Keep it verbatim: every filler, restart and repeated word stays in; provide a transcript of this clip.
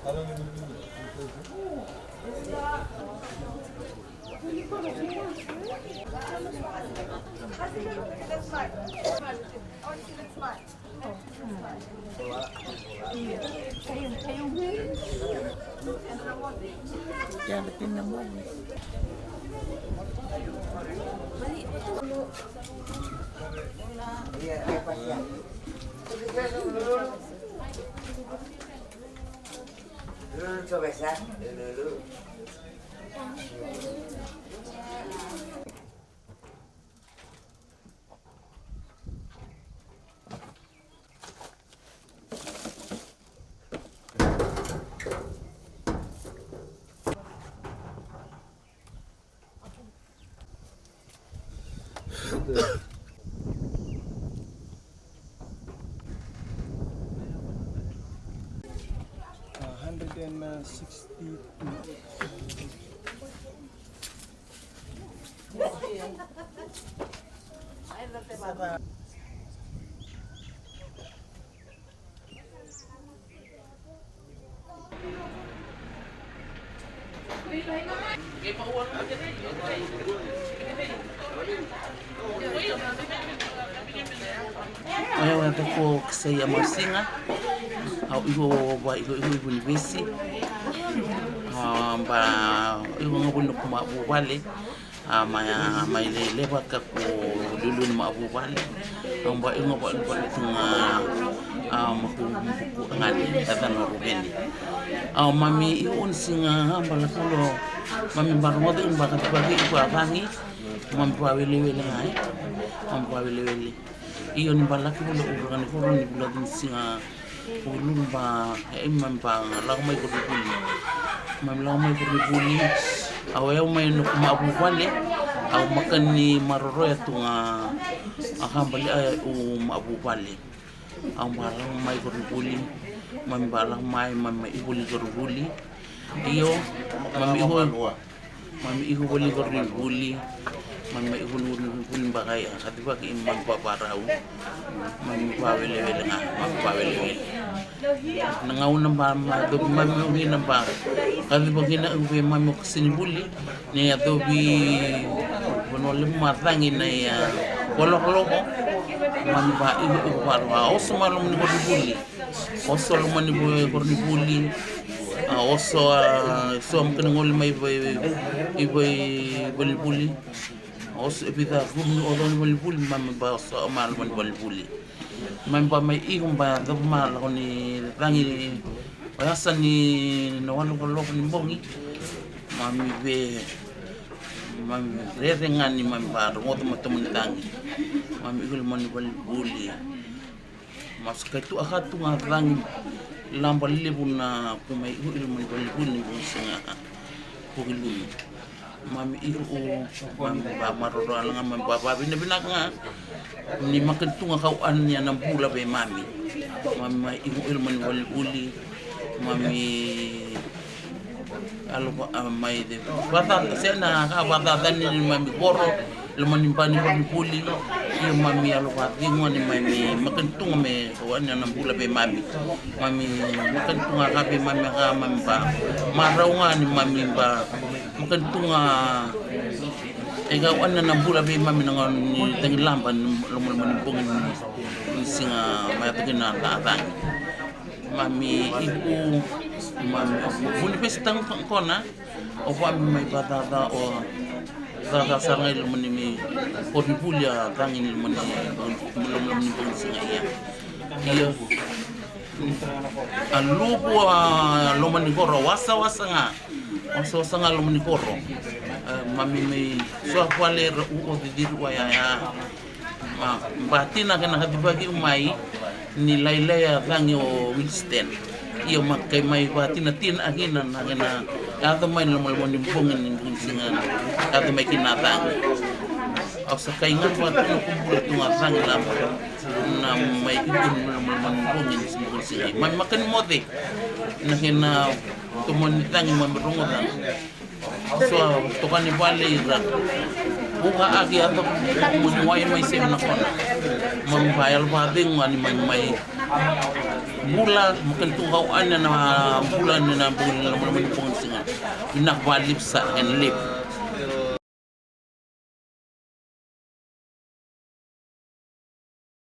A hundred and sixty-two. Oya, oya, ko Kisai Amasiga. Au iko va iko iko iko ni vesi. A, ba iko ga voli na kuma vuvale. A, mai, a, mai le, leva ka ko lulu ni ma vuvale. A, ba iko va iko iko ga, a, ma ku, ma ku, ku ngani, a, da no ruveni. A, mami iko ni siga, a, ba la kulo, mami ba rogoca iko ba ka tibaki iko a vagi. Mami ba welewele ga, e. Mami ba welewele. Io ni ba laki vula ura ga ni koro ni vula ni siga. Ululu ba, e, mami ba lako mai koronivuli. Mami lako mai koronivuli. Au yau mai na kuma vuvale. Au makani maroroya tu ga a kabali a u ma vuvale. Au ba lako mai koronivuli. Mami ba lako mai, mami mai ivoli koronivuli. Io, mami iko. Mami iko voli koronivuli. Mami mai iko voli koronivuli baka ya. Ka tibaki mami vavarau. Mami vawelewele ga, mami vawelewele. Na gauna ba ma yacovi mami o kina ba. Ka tibaki na iko vei mami o kasinivuli. Ni yacovi vanua levu ma cagi na ya. Valokoloko. Mami ba iko iko valoa. Oso ma lomani koronivuli. Oso lomani vo-, koronivuli. A, oso, a, so makani gole mai vo-, i vo-, i valivuli. Oso e vica vuli ni oso ni valivuli, mami ba oso ma lomani valivuli. Mami ba mai iko ba yacovi ma lako ni cagi. Oya sa ni na walokoloko ni bogi. Mami ve, mami rere ga ni mami ba rogoca ma tomani cagi. Mami iko lomani valivuli. Masu kai tu a ka tu ga cagi laba levu na ku mai iko i loma ni valivuli ni vusiga. Vukilumu. Mami iko, mami ba maroroya ga, mami ba vavinavinaka ga. Ni makani tu ga kau ani ana bula vei mami. Mami mai iko i loma ni valivuli. Mami Alo va, a, mai de. Vata, se na ka vata dani ni mami koro, loma ni ba ni koronivuli. Io mami alo vata ni mami makani tu ga me, o ani ana bula vei mami. Mami makani tu ga ka vei mami ka mami ba. Marau ga ni mami ba. Makani tu ga e ka o ani ana bula vei mami na gauna ni tagi laba ni loma, loma ni bogi ni siga mai atu kina na cagi. Mami iku, mami vuni pesi tagu kona, o vami mai vacaca o caca sara ga i loma ni koronivuli a cagi ni loma ni, loma ni bogi siga ia. Ia a luvu a loma ni koro, wasawasa ga, wasawasa ga loma ni koro. E, mami mai soa vale ra u o ciciri ua yaya. Ma, batina kena kacivaki mai ni lailai a cagi o Winston. Io ma kai mai batina tina a kina na kena yaco mai na lomaloma ni bogi ni bogi ni siga na yaco mai kina a cagi. Au sa kai ga vata na kubula tu ga cagi lama na mai iku ni lomaloma ni bogi ni bogi ni siga. Mami makani moce na kena tomani cagi mami rogoca. So, toka ni vale ira. Uka aki a toku mo ni wai mai se na kona. Mo ni ba yalo ba bing ani mai mai. Bula mo ken tu kau ani na bula ni na bula ni na bula ni pong singa. Ina ba lip sa and lip.